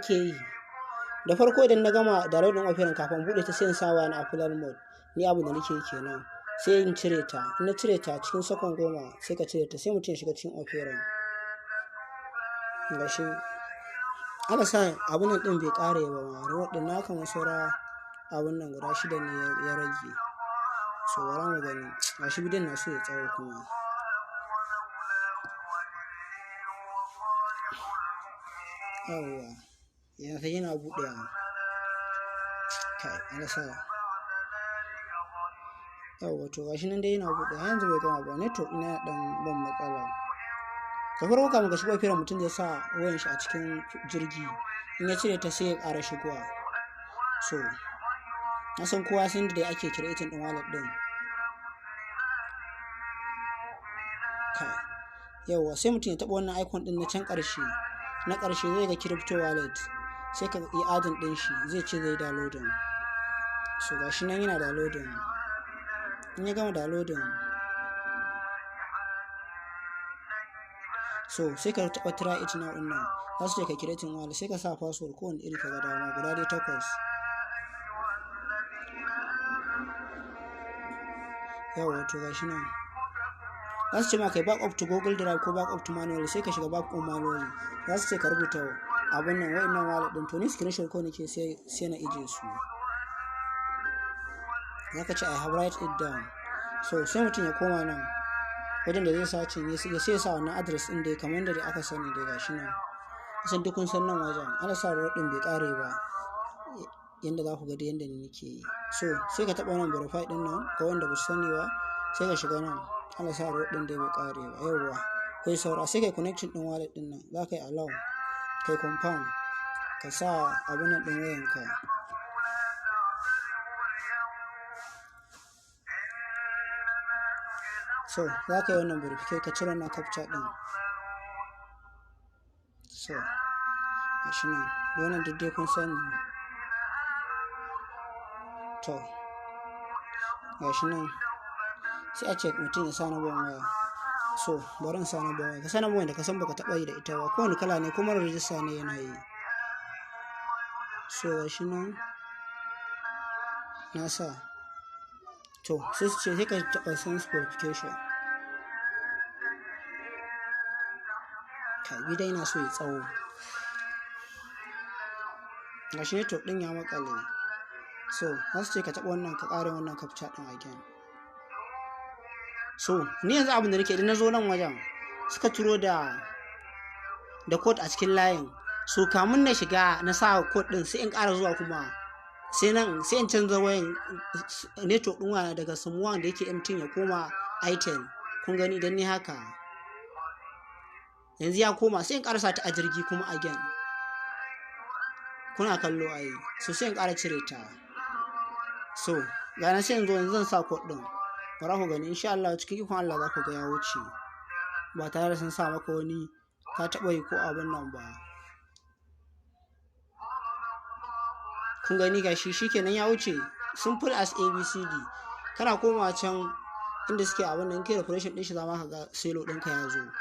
Ke yi da farko, idan na gama download ɗin Opera, kafin buɗe ta, sai in sa waya na a flight mode. Ni abin da nake yi kenan. Sai in cire ta. In na cire ta, cikin sakon 10 sai ka cire ta, sai mutum ya shiga cikin Opera. Gashi aka sa abun nan ɗin bai ƙare ba ma. Reward ɗin na kamar saura abun nan guda shida ne ya rage. So bara mu gani. Gashi bidiyon na so ya tsawo kuma. Yawwa, yanzu yana buɗewa. Kai, Allah sa. Yawwa, to gashi nan dai yana buɗewa. Yanzu bai gama ba. Network ɗina yana ɗan ban matsala. Da farko, kafin ka shiga Opera, mutum zai sa wayan shi a cikin jirgi. In ya cire ta, sai ya ƙara shigowa. So na san kowa san da ake creating ɗin wallet ɗin. Kai, yawwa, sai mutum ya taɓa wannan icon ɗin na can ƙarshe. Na ƙarshe zai ga crypto wallet, sai ka yi adding ɗin shi, zai ce zai downloading. So gashi nan yana downloading. In ya gama downloading, so sai ka taɓa "try it now" ɗin nan. Za su ce ka creating wallet, sai ka sa password kowane iri ka ga dama, guda dai takwas. Yawwa, to gashi nan. Za su ce ma kai back up to Google Drive ko back up to manual, sai ka shiga back up manually. Za su ce ka rubuta abun nan, wa'innan wallet ɗin. To ni screenshot ko nake, sai na ije su. Za ka ce "I have write it down". So sai mutum ya koma nan wajen da zai searching, ya sai sa wannan address ɗin dai kamar yadda aka sani dai. Gashi nan. Kusan duk kun san nan wajen. Allah sa reward ɗin bai ƙare ba. Yanda za ku ga dai yanda ni nake yi. So sai ka taɓa wannan verify ɗin nan, ga wanda ba su sani ba, sai ka shiga nan. Allah sa reward ɗin dai bai ƙare ba. Yawwa, akwai saura. Sai kai connecting ɗin wallet ɗin nan. Za ka yi allow, kai confirm, ka sa abun nan ɗin wayanka. So za ka yi wannan verification, ka cire wannan captcha ɗin. So gashi nan, wannan duk dai kun sani. To gashi nan, sai a ce mutum ya sa number waya. So bari in sa number waya. Ka sa number waya da ka san baka taɓa yi da ita ba. Kowane kala ne ko mara rijista ne yana yi. So gashi nan na sa. To sai su ce sai ka taɓa send verification. Kai, bidiyon yana so ya tsawo. Gashi network ɗin ya maƙale. So za su ce ka taɓa wannan, ka ƙara wannan captcha ɗin again. So ni yanzu abin da nake, idan na zo nan wajen suka turo da code a cikin layin. So kamun na shiga na sa code ɗin, sai in ƙara zuwa kuma, sai nan sai in canza wayan, network ɗin waya daga SIM 1 da yake MTN ya koma Itel. Kun gani, idan ni haka yanzu ya koma, sai in ƙara sa ta a jirgi kuma again. Kuna kallo ai. So sai in ƙara cire ta. So ga nan, sai yanzu yanzu zan sa code ɗin. Bara ku gani, insha Allah cikin ikon Allah za ku ga ya wuce ba tare da sun sa maka wani ka taɓa yi ko abin nan ba. Kun gani, gashi shikenan ya wuce, simple as ABCD. Kana komawa can inda suke abin nan, kai refresh ɗin shi, za ma ka ga Celo ɗinka ya zo.